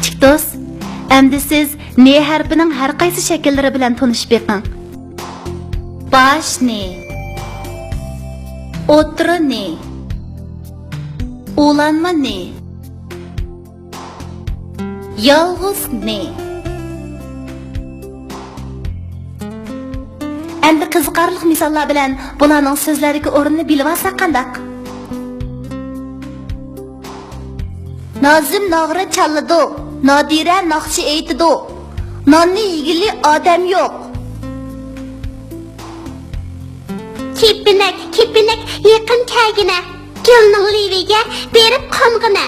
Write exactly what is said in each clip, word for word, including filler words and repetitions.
كىچىك دوست، ئەمدى سىز نې ھەرپىنىڭ ھەر قايسى شەكىللىرى بىلەن تونۇشۇپ بېقىڭ. باش نې، ئوتتۇرا نې، ئۇلانما نې، يالغۇز نې. ئەمدى قىزىقارلىق مىساللار بىلەن بۇلارنىڭ سۆزلەردىكى ئورنىنى بىلىۋالساق قانداق؟ نازىم ناغرا چالىدۇ، نادىرە ناخشا ئېيتىدۇ. ناننى يېگىلى ئادەم يوق. كېپىنەك، كېپىنەك، يېقىن كەلگىنە. گۈلنىڭ لېۋىگە بېرىپ قونغىنە.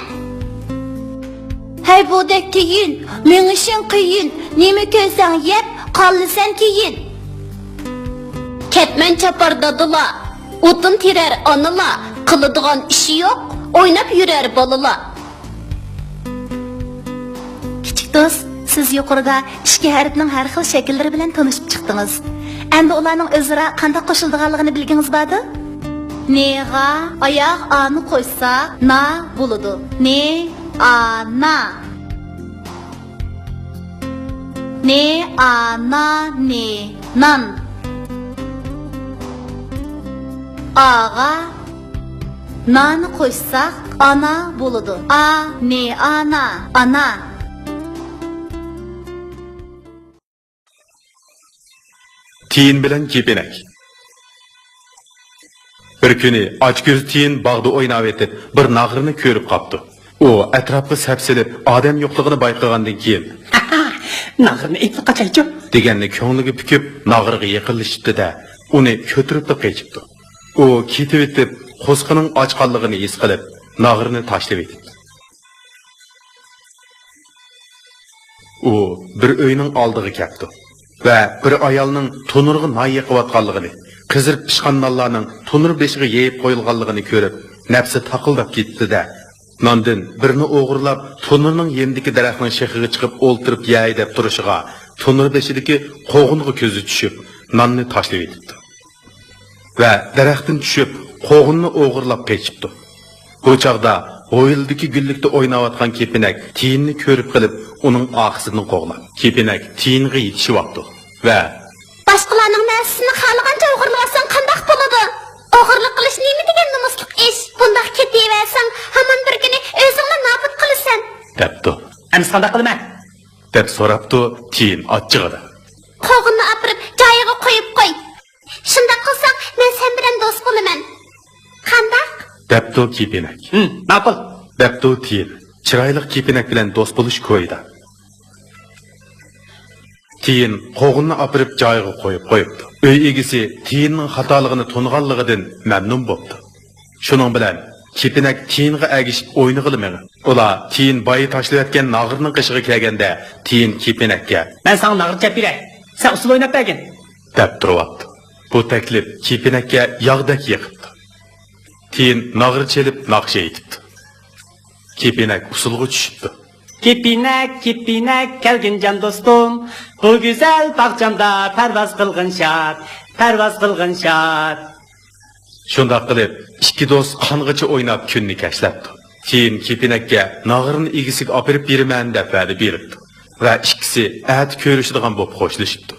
ھەي، بۇدەك كېيىن، مېڭىشىڭ قىيىن. نېمە كۆرسەڭ يەپ، قالىسەن كېيىن. كەتمەن چاپار دادىلار، ئوتۇن تېرەر ئانىلار، قىلىدىغان ئىشى يوق، ئويناپ يۈرەر بالىلار. كىچىك دوست، سىز يۇقىرىدا ئىككى ھەرپنىڭ ھەر خىل شەكىللىرى بىلەن تونۇشۇپ چىقتىڭىز. ئەمدى ئۇلارنىڭ ئۆزئارا قانداق قوشۇلىدىغانلىقىنى بىلگىڭىز باردۇ؟ نېغا ئاياغ ئانى قوشساق، نا بولىدۇ. نې، ئا، نا. نې، ئا، نا، نې، نان. ئاغا نانى قوشساق، ئانا بولىدۇ. ئا، نې، ئا، نا، ئانا. تىيىن بىلەن كېپىنەك. بىر كۈنى ئاچكۆز تىيىن باغدا ئويناۋېتىپ، بىر ناغرىنى كۆرۈپ قاپتۇ. ئۇ ئەتراپقا سەپسېلىپ، ئادەم يوقلۇقىنى بايقىغاندىن كېيىن، ناغرىنى ئېلىپ قاچايچۇ، دېگەننى كۆڭلىگە پۈكۈپ، ناغرىغا يېقىنلىشىپتۇ-دە، ئۇنى كۆتۈرۈپلا قېچىپتۇ. ئۇ كېتىۋېتىپ، قوسىقىنىڭ ئاچقانلىقىنى ھېس قىلىپ، ناغرىنى تاشلىۋېتىپتۇ. ئۇ بىر ئۆينىڭ ئالدىغا كەپتۇ ۋە بىر ئايالنىڭ تونۇرغا نان يېقىۋاتقانلىقىنى، قىزىرىپ پىشقان نانلارنىڭ تونۇر بېشىغا يېيىپ قويۇلغانلىقىنى كۆرۈپ، نەپسى تاقىلداپ كېتىپتۇ-دە، ناندىن بىرنى ئوغرىلاپ، تونۇرنىڭ يېنىدىكى دەرەخنىڭ شېخىغا چىقىپ ئولتۇرۇپ يەي دەپ تۇرۇشىغا، تونۇر بېشىدىكى قوغۇنغا كۆزى چۈشۈپ، ناننى تاشلىۋېتىپتۇ. ۋە دەرەختىن چۈشۈپ، قوغۇننى ئوغرىلاپ قېچىپتۇ. بۇ چاغدا ھويلىدىكى گۈللۈكتە ئويناۋاتقان كېپىنەك تىيىننى كۆرۈپ قېلىپ، ئۇنىڭ ئارقىسىدىن قوغلاپ، كېپىنەك تىيىنغا يېتىشىۋاپتۇ ۋە، باشقىلارنىڭ نەرسىسىنى خالىغانچە ئوغرىلىۋالساڭ قانداق بولىدۇ؟ ئوغرىلىق قىلىش نېمە دېگەن نومۇسلۇق ئىش؟ بۇنداق كېتىۋەرسەڭ، ھامان بىر كۈنى ئۆزۈڭلا نابۇت قالىسەن. دەپتۇ. ئەمىسە قانداق قىلىمەن؟ دەپ سوراپتۇ تىيىن ئاچچىقىدا. قوغۇننى ئاپىرىپ جايىغا قويۇپ قوي. شۇنداق قىلساڭ، مەن سەن بىلەن دوست بولىمەن. قانداق؟ دەپتۇ كېپىنەك. ھىم، ماقۇل. دەپتۇ تىيىن، چىرايلىق كېپىنەك بىلەن دوست بولۇش كويىدا. تىيىن قوغۇننى ئاپىرىپ جايىغا قويۇپ قويۇپتۇ. ئۆي ئىگىسى تىيىننىڭ خاتالىقىنى تونۇغانلىقىدىن مەمنۇن بوپتۇ. شۇنىڭ بىلەن كېپىنەك تىيىنغا ئەگىشىپ ئوينىغىلى مېڭىپ، ئۇلار تىيىن بايا تاشلىۋەتكەن ناغرىنىڭ قېشىغا كەلگەندە، تىيىن كېپىنەككە، مەن ساڭا ناغرا چېلىپ بېرەي، سەن ئۇسسۇل ئويناپ بەرگىن، دەپ تۇرۇۋاپتۇ. بۇ تەكلىپ كېپىنەككە ياغدەك يېقىپتۇ. تىيىن ناغرا چېلىپ ناخشا ئېيتىپتۇ. كېپىنەك ئۇسسۇلغا چۈشۈپتۇ. كېپىنەك، كېپىنەك، كەلگىن جان دوستۇم، بۇ گۈزەل باغچامدا پەرۋاز قىلغىن شاد، پەرۋاز قىلغىن شاد. شۇنداق قىلىپ، ئىككى دوست قانغىچە ئويناپ كۈننى كەچلەپتۇ. كېيىن كېپىنەككە ناغرىنى ئىگىسىگە ئاپىرىپ بېرىمەن دەپ ۋەدە بېرىپتۇ ۋە ئىككىسى ئەتە كۆرۈشىدىغان بولۇپ خوشلىشىپتۇ.